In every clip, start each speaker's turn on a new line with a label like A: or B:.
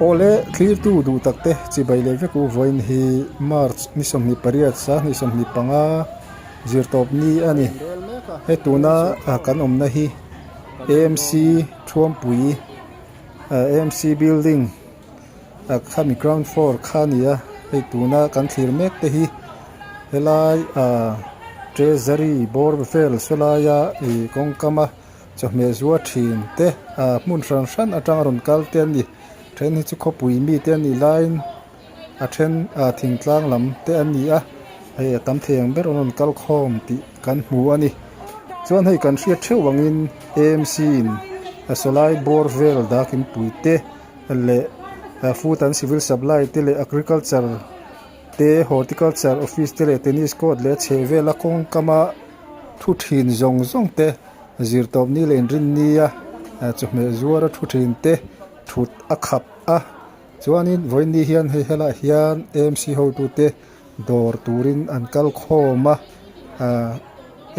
A: Awle thlirtu duh tak te chibai leh vek u vawiin hi March ni 28 sang 25 zirtawp ni a ni. He tuna kan awmna hi AMC Thuampui AMC building khami ground floor kha a ni a hei tuna kan thlir mek te hi helai ah treasury bawr vel sawlaia ih kawngkam a chawhmeh zua thin te ah hmun hran hran atanga rawn kal te an ni then hi chu khawpui mi te an nih laiin a then ah thingtlang lam te an ni a hei a tam thei ang ber an rawn kal khawm tih kan hmu a ni chuan hei kan hriat theuh angin A M C in a sawlai bawr vel dakin pui te. Leh food and civil supply te leh agriculture te horticulture office te leh tennis court leh a chheh vela kawng kama thu thin zawng zawng te zirtawp ni leh inrinni a chawhmeh zuar a thu thin te thut a khap a chuanin vawiin hian hei helaiah hian A M C hotute dawr turin an kal khawm a ahh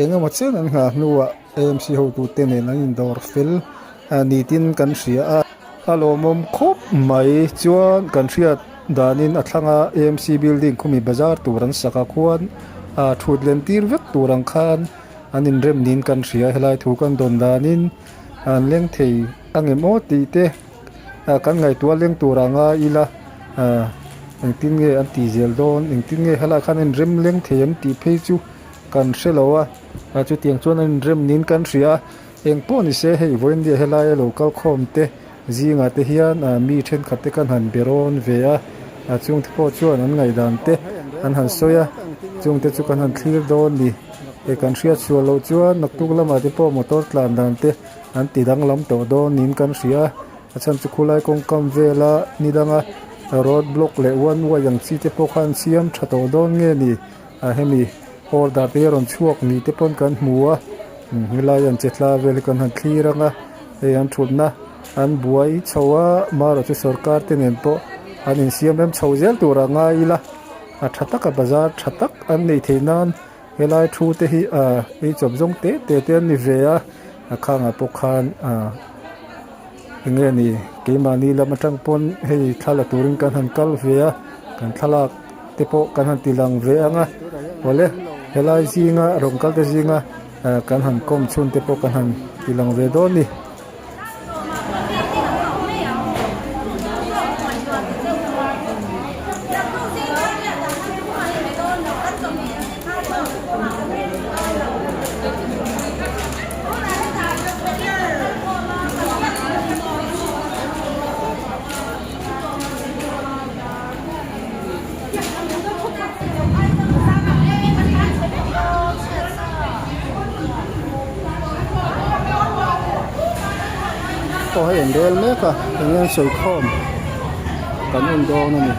A: eng emaw chen an nghah hnuah A M C hotute nen an indawr fel a ni tin kan hria a. A lawmawm khawp mai chuan kan hriat danin a thlanga A M C building khumi bazar tur an sak ah khuan ah thut len tir vek tur ang khan an inrem niin kan hria helai thu kan dawn danin an leng thei angem aw tih te. Ah kan ngaihtuah leng tur a ngai ila ah engtin nge an tih zel dawn engtin nge helaiah khan a inrem leng thei an tih phei chu kan hre lo a ah chutiang chuan a inrem niin kan hria a eng pawh ni se hei vawiindia helaia lo kal khawm te zingah te hian ah mi thenkhat te kan han be rawn ve a ah chungte pawh chuan an ngaihdan te an han sawi a chungte chu kan han thlir dawn ni eh kan hriat sual loh chuan naktuk lamah te pawh motor tlan dan te. An ti danglam tawh dawn niin kan hria a, a chhan chu khulai kawngkam vela ni danga road block leh one way ang chi te pawh kha an siam tha tawh dawn nge ni a hemi order te hi a rawn chhuak ni te pawn kan hmu a helai an che tla vel hi kan han thlir ang a hei an thutna an buai chho a marawh chu sorkar te nen pawh an insiam rem chho zel tur a ngai ila a tha taka bazar tha tak an neih theih nan. Helai thu te hi ah ei chawp zawng te te te an ni ve a a khangah pawh khan ah eng nge ni keimahni lam atang pawn hei thla la turin kan han kal ve a kan thlalak te pawh kan han ti lang ve ang a awle helai zinga rawn kal te zinga ah kan han kawm chhun te pawh kan han ti lang ve dawn a ni. Aw hei an rel mek a eng nge an sawi khawm kan en dawn a ni.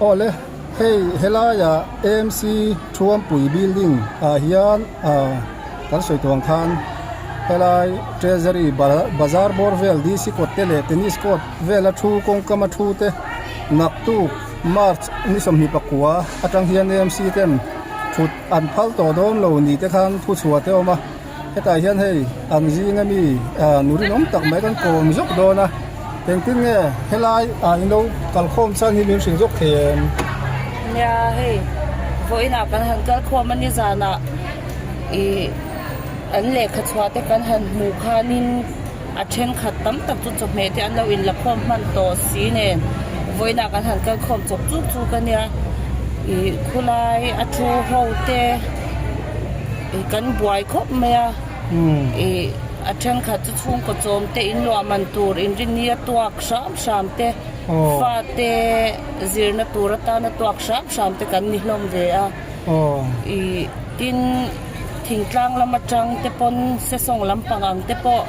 A: Aw le hei helaiah A M C Thuampui building ah hian ah kan sawi tawh ang khan helai treasury bazar bawr vel D C kawt te leh tennis court vela thu kawngkam a thu te naktuk March ni 29 atang hian A M C ten thut an phal tawh dawn lo ni te khan thu chhuah te a awm a. Hetah hian hei an zinga mi ah nu rinawm tak mai kan kawm zawk dawn a engtin nge helai ah in lo kal khawm chhan hi min hrilh zawk thei em?
B: Nia hei vawiinah kan han kal khawm a ni zanah ih an lehkha chhuah te kan han hmuh khanin a thenkhat tam tak chu chawhmeh te an lo inla khawm hman tawh si nen vawiinah kan han kal khawm chawp chuk chuk a nia ih khulai a thu ho te. Ih kan buai khawp mai a ih a thenkhat chu chhungkaw chawm te in luah man tur inrinni a tuak hram hram te fa te zirna tur atana tuak hram hram te kan ni hlawm ve a ih tin thingtlang lam atang te pawn sesawng lampang ang te pawh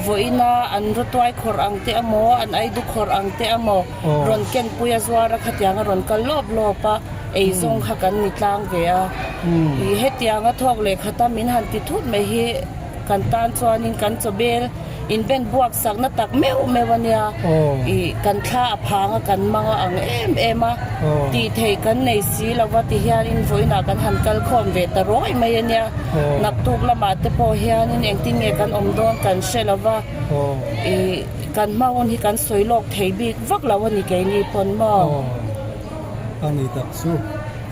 B: vawiina an rawtuai khawrh ang te emaw an aidu khawrh ang te emaw rawn kenpui a zuar a khatiang a rawn kal lawp lawp a. Eizawng kha kan ni tlang ve a, ih hetianga thawk leh khata min han ti thut mai hi kan tan chuanin kan chawbel Inben buak sakna tak meuh meuh a nia. Ih kan thla a phang a kan mang a ang em em a. Tih theih kan nei si lo va ti hianin vawiinah kan han kal khawm ve ta rawih mai a nia. Naktuk lamah te pawh hianin engtin nge kan awm dawn kan hre lo va. Ih kan hma hun hi kan sawi lawk thei bik vak lo a ni keini pawn maw.
A: A ni tak chu.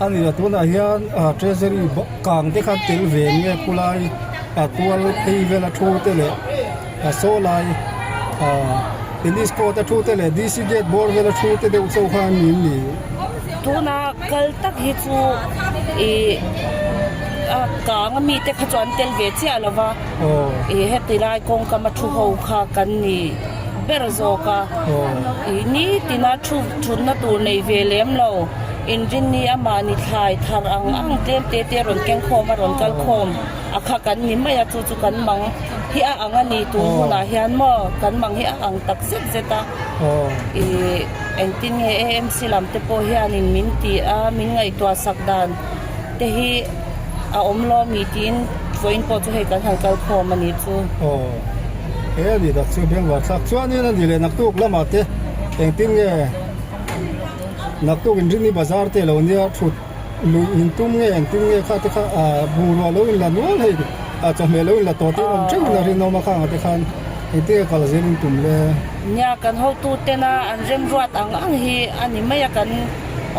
A: A ni a tunah hian treasury kang te kha tel ve nge khulai a tual phei vel a thu te leh a saw lai tennis court a thu te leh D_C gate bawr vel a thu te deuh chauh kha an ni em ni?
B: Tuna kal tak hi chu ih a kang a mite kha chu an tel ve chiah lo va ih heti lai kawngkam a thu ho kha kan ni ber zawk a ih nitina thu thutna tur nei ve lem lo inrinni a mahni thlai thar ang ang tlem te te rawn keng khawm a rawn kal khawm a kha kan ni mai a chu chu kan mang hi a ang a ni tun hunah hian maw kan mang hi a ang tak zet zet a ih engtin nge A_M_C lam te pawh hianin min ti a min ngaihtuah sak dan te hi a awm lo ami tiin vawiin pawh chu hei kan han kal khawm a nih chu.
A: Aw he a nih tak chu bengvar thlak chuanin a ni leh naktuk lamah te engtin nge naktuk inrinni bazar te lo nia thut lui in tum nge engtin nge kha te kha ah bungrua lo in la nual hei ah chawhmeh lo in la tawh te in awm teuh in a rinawm a khang ah te khan engtin nge kal zel in tum le.
B: Nia kan hotu tena an remruat ang ang hi a ni mai a kan.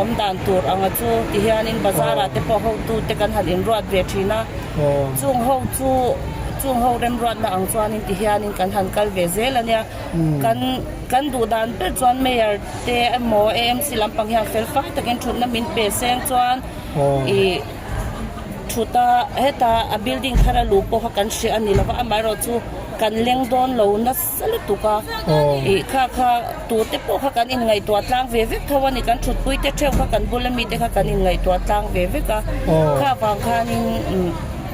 B: Awm dan tur anga chu ti hianin bazar ah te pawh hotu te kan han inruat ve thin a, chung ho chu chung ho remruatna ang chuanin ti hianin kan han kal ve zel a nia. Kan kan duh dan ber chuan mayor te emaw AMC lampang hian fel fai takin thutna min pe seng chuan ih thut a heta a building thar a luh pawh kha kan hria a ni lova amaherawhchu kan leng dawn lo nasa. Sa lutuk a, ih kha kha tute pawh kha kan inngaihtuah tlang ve vek tho a ni, kan thutpui te theuh kha kan bula mite kha kan inngaihtuah tlang ve vek a, kha vang khanin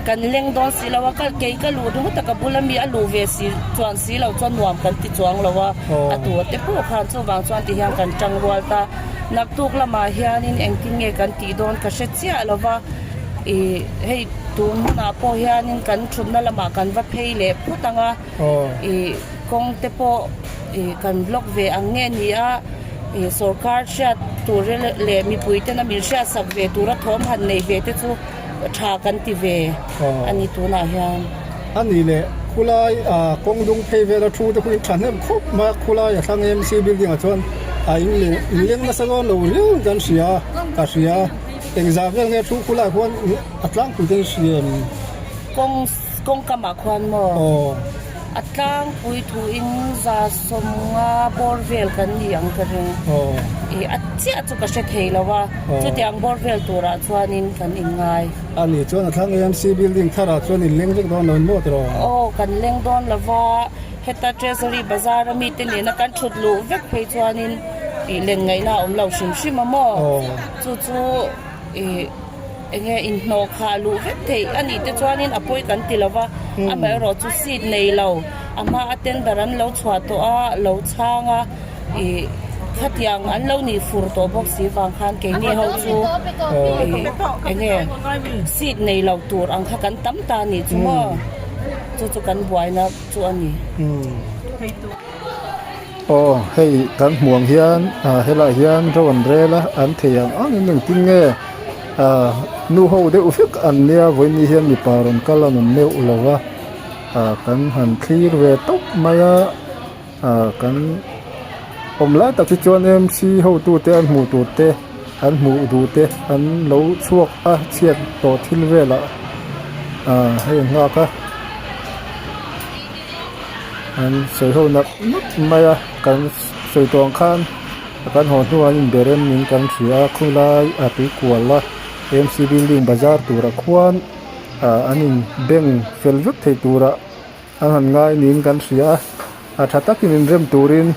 B: kan leng dawn si lo a, ka kei ka luh ringawt a ka bula mi a luh ve si chuan si lo chuan nuam kan ti chuang lo a, a tua te pawh khan chuvang chuan ti hian kan tang rual ta, naktuk lamah hianin engtin nge kan tih dawn ka hre chiah lo va, ih hei tun hunah pawh hianin kan thutna lamah kan va phei leh phawt ang a. Ih kawng te pawh ih kan block ve ang nge ni a ih sorkar hriat tur leh mipui tena min hriat sak ve tura thawm han nei ve te chu tha kan ti ve a ni tunah hian.
A: A ni leh khulai ah kawng dung phei vela thu te pawhin thahnem khawp mai a khulai a thlang MC building ah chuan a in leh in leng nasa dawn lo riau in kan hria ka hria engzah vel nge thu khulai khuan a tlangpui te an hria em?
B: Kawng Kawngkamah khuan maw?
A: Aw.
B: A tlangpui thuin 150 bawr vel kan ni ang ka ring.
A: Aw.
B: Ih a chiah chu ka hre thei lo a.
A: Aw.
B: Chutiang bawr vel turah chuanin kan inngai.
A: A nih chuan a thlang AMC building tharah chuan in leng vek dawn lo maw tiraw?
B: Aw, kan leng dawn lo va, heta Treasury Bazar a mite nena kan thut luh vek phei chuanin ih len ngaihna a awm lo hrim hrim a maw?
A: Aw.
B: Chu chu ih. Enge inhnawh khah luh vek theih a nih te chuanin a pawi kan ti lo va, amaherawh chu seat nei lo, a hma a tender an lo chhuah tawh a, lo chhang a, ih khatiang an lo nih fur tawh bawk si vang khan keini ho chu ih enge seat nei lo tur ang kha kan tam ta a nih chu maw, chu chu kan buaina chu a ni.
A: Aw hei kan hmuh ang hian ah helaiah hian ro an rel a an thei ang ang in engtin nge ah nu ho deuh vek an nia vawiin hian mipa rawn kal an awm meuh lo va ah kan han thlir ve tawp mai a ah kan awm lai tak hi chuan M C hotute an hmuh tur te an hmuh duh te an lo chhuak a chhiat tawh thil velah ah hei an nghak a. An sawi ho nak nak mai a kan sawi tawh ang khan kan haw hnuah an inbe rem in kan hria a khawilai a tui kual a A M C building bazar turah khuan ah an in beng fel vek thei turah an han ngai niin kan hria a a tha takin inrem turin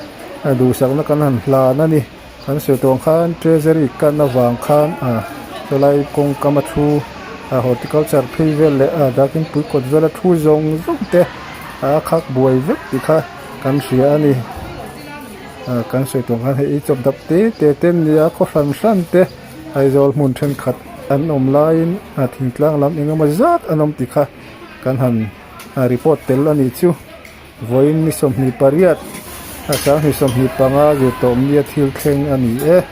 A: duhsakna kan han hlan a ni. Kan sawi tawh ang khan treasury kan avang khan ah chulai kawngkam a thu ah horticulture phei vel leh ah darkin pui kawt vel a thu zawng zawng te a khak buai vek tih kha kan hria a ni ah kan sawi tawh ang khan hei ei chawp dap te te te an ni a khaw hran hran te Aizawl hmun thenkhat an awm laiin ah thingtlang lam eng emaw zat an awm tih kha kan han report tel a nih chu. Vawiin ni 28 a 2025 zirtawpnia thil thleng a ni e.